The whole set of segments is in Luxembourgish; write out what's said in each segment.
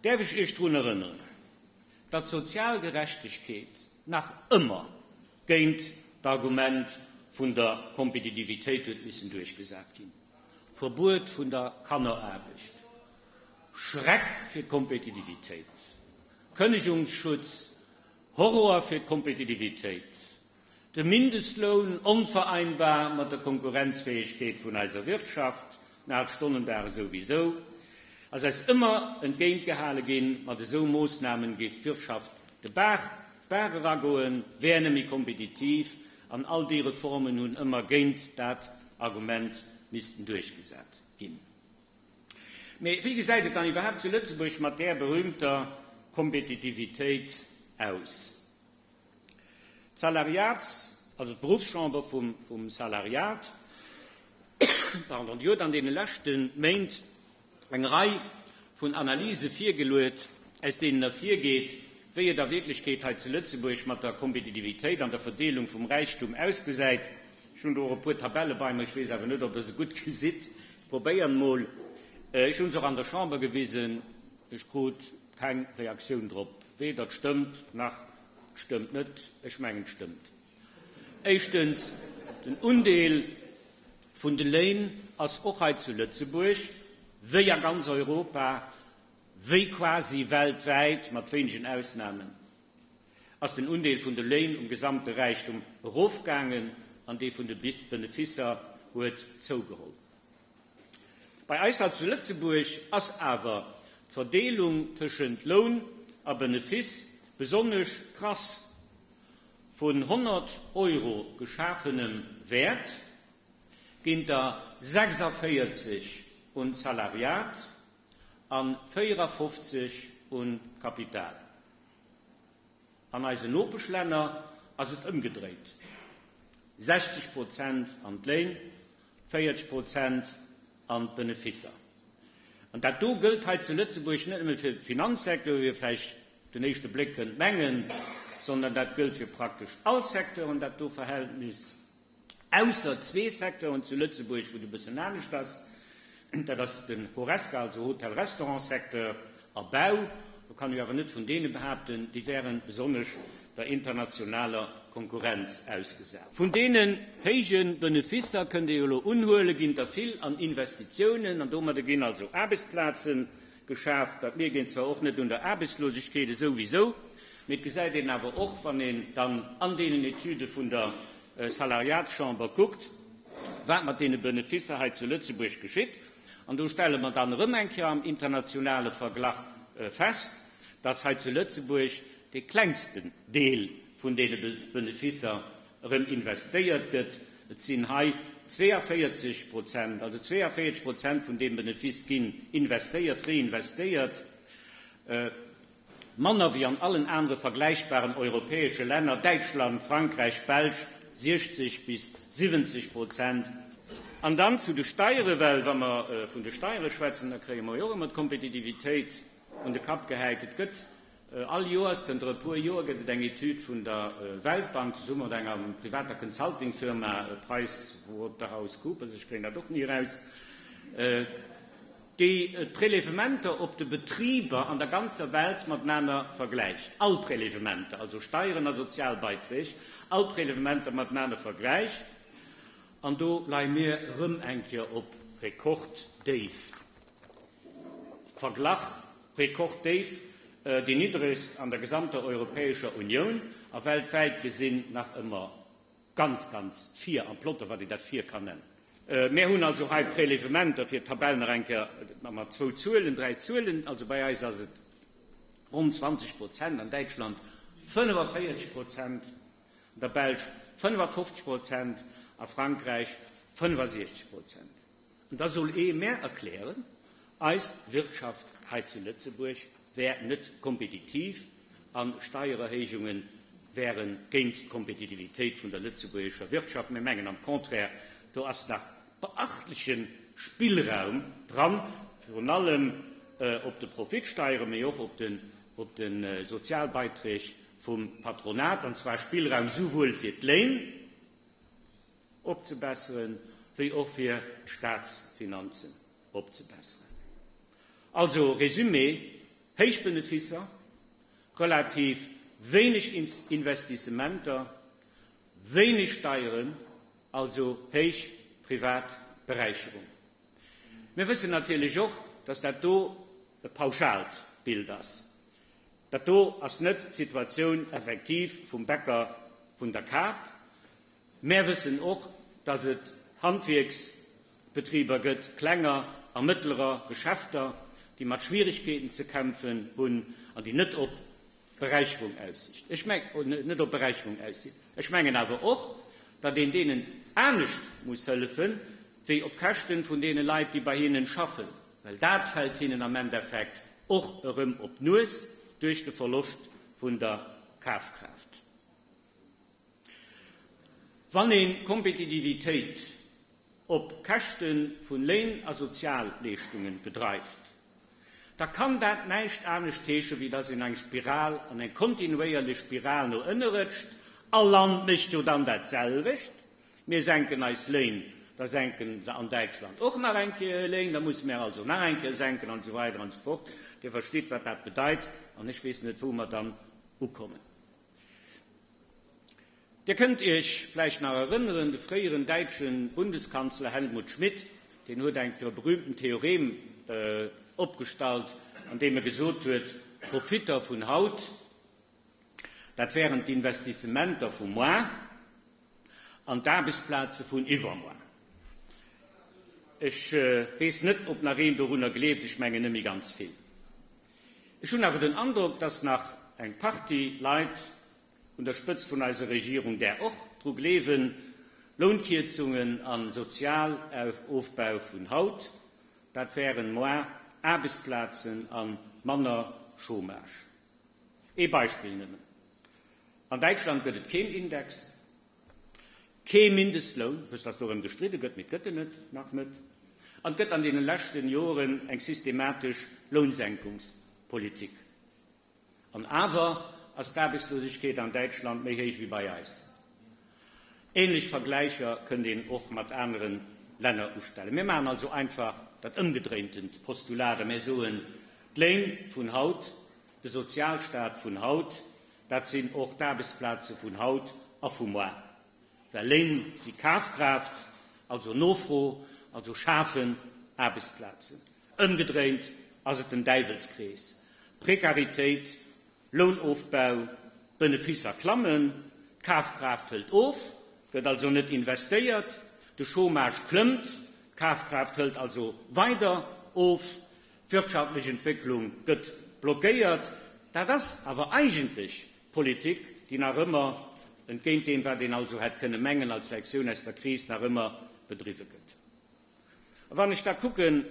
Däerf ech Iech drun erënneren, datt sozial Gerechtegkeet nach ëmmer géint d'Argument vun der Kompetitivitéit huet missen duerchgesat ginn? Verbuet vun der Kanneraarbecht, Schreck fir d'Kompetitivitéit, Kënnegungsschutz, Horror fir d'Kompetitivitéit, De Mindestloun, onvereinbar mat der Konkurrenzfäegkeet vun eiser Wirtschaft, den Aacht-Stonnen-Dag esouwisou, ass eis ëmmer entgéintgehale ginn, mat esou Moossnamen géif d'Wirtschaft de Baach d'Baach eragoen, wär net méi kompetitiv, an all déi Reformen hunn ëmmer géint dat Argument missten duerchgesat ginn. Mee wéi gesäit et dann iwwerhaapt zu Lëtzebuerg mat där berühmter Kompetitivitéit aus? D'Salariats, also d'Beruffschamber vum Salariat, pardon, déi huet an deene leschte Méint eng Rei vun Analyse virgeluet, aus deenen ervirgeet, wéi et a Wierklechkeet hei zu Lëtzebuerg mat der Kompetitivitéit an der Verdeelung vum Räichtum ausgesäit. Ech hunn do och e puer Tabelle bei mer, ech weess awer net, ob Der se gutt gesitt. Ech probéieren emol. Ech hu se och an der Chamber gewisen, ech krut keng Reaktioun drop, weder et stëmmt nach et stëmmt net. Ech mengen, et stëmmt. Éischtens, den Undeel vun de Léin ass och hei zu Lëtzebuerg, wéi a ganz Europa, wéi quasi weltwäit, mat wéinegen Ausnamen, ass den Undeel vun de Léin um gesamte Räichtum erofgaangen an dee vun de Benefisser huet zougeholl. Bei eis hei zu Lëtzebuerg ass awer d'Verdeelung tëschent Loun a Benefiss besonnesch krass, Vun 100 Euro geschafenem Wäert ginn der 46 un d'Salariat a 54 un d'Kapital. An eisen Nopeschlänner ass et ëmgedréit, 60 Prozent an d'Léin, 40 Prozent an d'Benefisser. An dat do gëllt hei zu Lëtzebuerg net nëmme fir de Finanzsecteur, wéi ee vläicht den éischte Bléck kënnt mengen, sondern dat gëllt fir praktesch all Secteuren, dat do Verhältnis. Ausser zwee Secteuren zu Lëtzebuerg, wou et e bëssen anescht ass, dat ass den Horesca, also Hotel-Restaurant-Secteur, a Bau. Do kann ee jo awer net vun deene behaapten, déi wäre besonnesch der internationaler Konkurrenz ausgesat. Vun deenen héije Benefisser, kënnt ee jo elo unhuelen, ginn der vill an Investitiounen, an domadder ginn also Aarbechtsplaze geschaf. Dat mierkt een zwar och net un der Aarbechtslosegkeet esouwisou, mee et gesäit een awer och, wann een dann an deenen Etüde vun der Salariatschamber kuckt, wat mat deene Benefisser hei zu Lëtzebuerg geschitt. An do stelle mer dann erëm eng Kéier am internationale Verglach fest, dass hei zu Lëtzebuerg dee klengsten Deel vun deene Benefisser erëm investéiert gëtt. Et sinn hei 42 Prozent, also 42 Prozent vun deem Benefiss ginn investéiert, reinvestéiert. Manner wéi an allen anere vergläichbaren europäesche Länner, Däitschland, Frankräich, Belsch, 60 bis 70 Prozent. An dann zu de Steiere, well wa mer vun de Steiere schwätzen, da kréie mer jo och ëmmer d'Kompetitivitéit un de Kapp gehäit. Et gëtt all Joers, zënter e puer Joer gëtt et eng Etüd vun der Weltbank zesumme mat enger privater Consultingfirma PricewaterhouseCoopers, ech kréien dat och ni eraus, déi d'Prélèvementer op de Betriber an der ganzer Welt matenaner vergläicht, all Prélèvementer, also Steieren a Sozialbeiträg, all Prélèvementer matenaner vergläicht, an do leie mir erëm eng Kéier op Rekorddéif, Verglach, Rekorddéif, déi niddregst an der gesamter Europäescher Unioun a weltwäit gesinn nach ëmmer. Ganz, ganz vir am Plotter, wat een dat vir kann nennen. Mär hunn also hei Prélèvementer, fir d'Tabell nach eng Kéier mat zwou Zuelen, dräi Zuelen, also bei eis ass et ronn 20 Prozent, an Däitschland 45 Prozent, an der Belsch 55 Prozent, a Frankräich 65 Prozent. An da soll ee mär erklären, eis Wirtschaft hei zu Lëtzebuerg wär net kompetitiv a Steiererhéijunge wäre géint d'Kompetitivitéit vun der lëtzebuergescher Wirtschaft. Mir mengen am Contraire, do ass nach beachtleche Spillraum dran, virun allem op de Profitsteieren, mee och op de Sozialbeiträg vum Patronat, an zwar Spillraum souwuel fir d'Léin, opzebesseren, wéi och fir d'Staatsfinanzen opzebesseren. Also, Résumé. Héich Benefisser, relativ wéineg Investissementer, wéineg Steieren, also héich privat Beräicherung. Mir wëssen natierlech och, dass dat do e pauschaalt Bild ass. Dat do ass net d'Situatioun effektiv vum Bäcker vun der Kap. Mär wëssen och, dass et Handwierksbetriber gëtt, klenger a mëttlerer Geschäfter, déi mat Schwierigkeeten ze kämpfen hunn an déi net op Beräicherung aussicht. Ech meng, net op Beräicherung aus sinn. Ech mengen awer och, datt een deenen anescht muss hëllefen, wéi op Käschten vun deene Leit, déi bei hinnen schaffen, well dat fält hinnen am Endeffekt och erëm op d'Nues duerch de Verloscht vun der Kafkraaft. Wann ee Kompetitivitéit op Käschte vun Léin a Sozialleeschtungen bedreift, da kann dat näischt anescht heesche wéi dass een eng Spiral, an eng kontinuéierlech Spiral no ënne rëtscht. All Land mécht jo dann dat selwecht. Mir senken eis Léin, da senken se an Däitschland och nach eng Kéier hir Léin, da musse mir also nach eng Kéier senken an esou weider an esou fort. Dir verstitt, wat dat bedeit, an ech weess net, wou mer dann ukommen. Dir kënnt Iech vläicht nach erënneren, de fréieren däitsche Bundeskanzler Helmut Schmidt, deen huet eng Kéier e berühmten Theorem opgestallt, an deem e gesot huet, d'Profitter vun haut, dat wären d'Investissementer vu moar an d'Aarbechtsplaze vun iwwermoar. Ech weess net, ob nach een dorunner gleeft, ech mengen net méi ganz vill. Ech hunn awer den Androck, dass nach eng Partie Leit un der Spëtzt vun eiser Regierung där och dru gleewen, Lounkierzungen a Sozialofbau vun haut, dat wären moar Aarbechtsplazen a manner Chômage. Ee Beispill nëmmen, An Däitschland gëtt et keen Index, kee Mindestloun, wësst dass dorëm gestridde gëtt, mee et gëtt en net, nach net, an et gëtt an deene leschten Joren eng systematesch Lounsenkungspolitik. An awer ass d'Aarbechtslosegkeet an Däitschland méi héich wéi bei eis. Ähnlech Vergläicher kënnt een och mat anere Länner ustellen. Mir maachen also einfach dat ëmgedréintent Postulat a mir soen, D'Léin vun haut, de Sozialstaat vun haut, dat sinn och d'Aarbechtsplaze vun haut a vu moar. Well Léin si Kafkraaft, also Nofro, also schafen Aarbechtsplazen. Ëmgedréint ass et den Däiwelskrees, Prekaritéit, Lounofbau, d'Benefisser klammen, d'Kafkraaft hëlt of, gëtt also net investéiert, de Chômage klëmmt, d'Kafkraaft hëlt also weider of, d'wirtschaftlech Entwécklung gëtt blockéiert. Dat ass awer eigentlech d'Politik, déi nach ëmmer, entgéint deem wat een also hätt kënne mengen als Lektioun aus der Kris, nach ëmmer bedriwwe gëtt. A wann ech da kucken,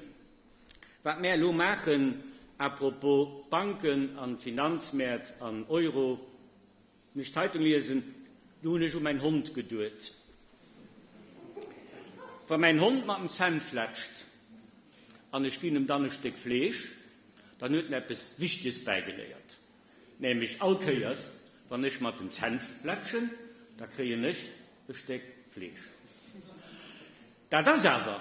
wat mär elo maachen à propos Banken an Finanzmäert an Euro, wann ech d'Zeitung liesen, do hunn ech u mäin Hond geduet. Wa mäin Hond mat den Zänn fletscht an ech ginn em dann e Stéck Fleesch, dann huet en eppes Wichteges bäigeléiert, nämlech all Kéiers, wann ech mat den Zänn fletschen, da kréien ech e Stéck Fleesch. Dat ass awer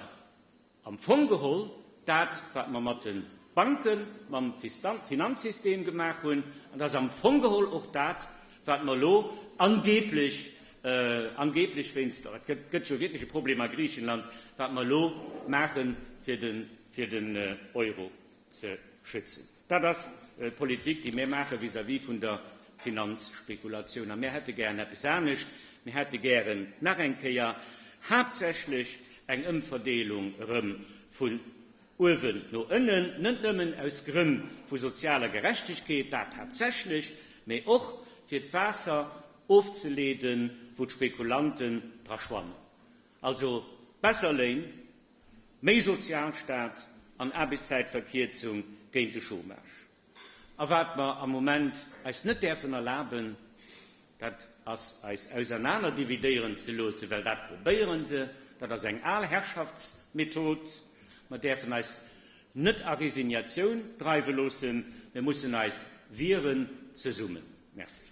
am Fong geholl dat, wat mer mat de Banken, mam Finanzsystem gemaach hunn, an dat ass am Fong geholl och dat, wat mer elo angeblech, angeblech wéinst, et gëtt jo wierklech e Problem a Griichenland, wat mer elo maachen, fir den Euro ze schützen. Dat ass d'Politik, déi mir maache vis-à-vis vun der Finanzspekulatioun. A mir hätte gären eppes anescht. Mir hätte gären nach eng Kéier haaptsächlech eng Ëmverdeelung erëm vun uewen no ënnen, net nëmmen aus Grënn vu sozialer Gerechtegkeet, dat haaptsächlech, mee och fir d'Waasser ofzeleeden, wou d'Spekulanten dra schwammen. Also besser Léin, Méi Sozialstaat an Aarbechtszäitverkierzung géint de Chômage. A wat mer am Moment eis net däerfen erlaben, dat ass eis ausernanerdividéieren ze loossen, well dat probéiere se, dat ass eng al Herrschaftsmethod. Mer däerfen eis net a Resignatioun dreiwe loossen, mir mussen eis wieren zesummen. Merci.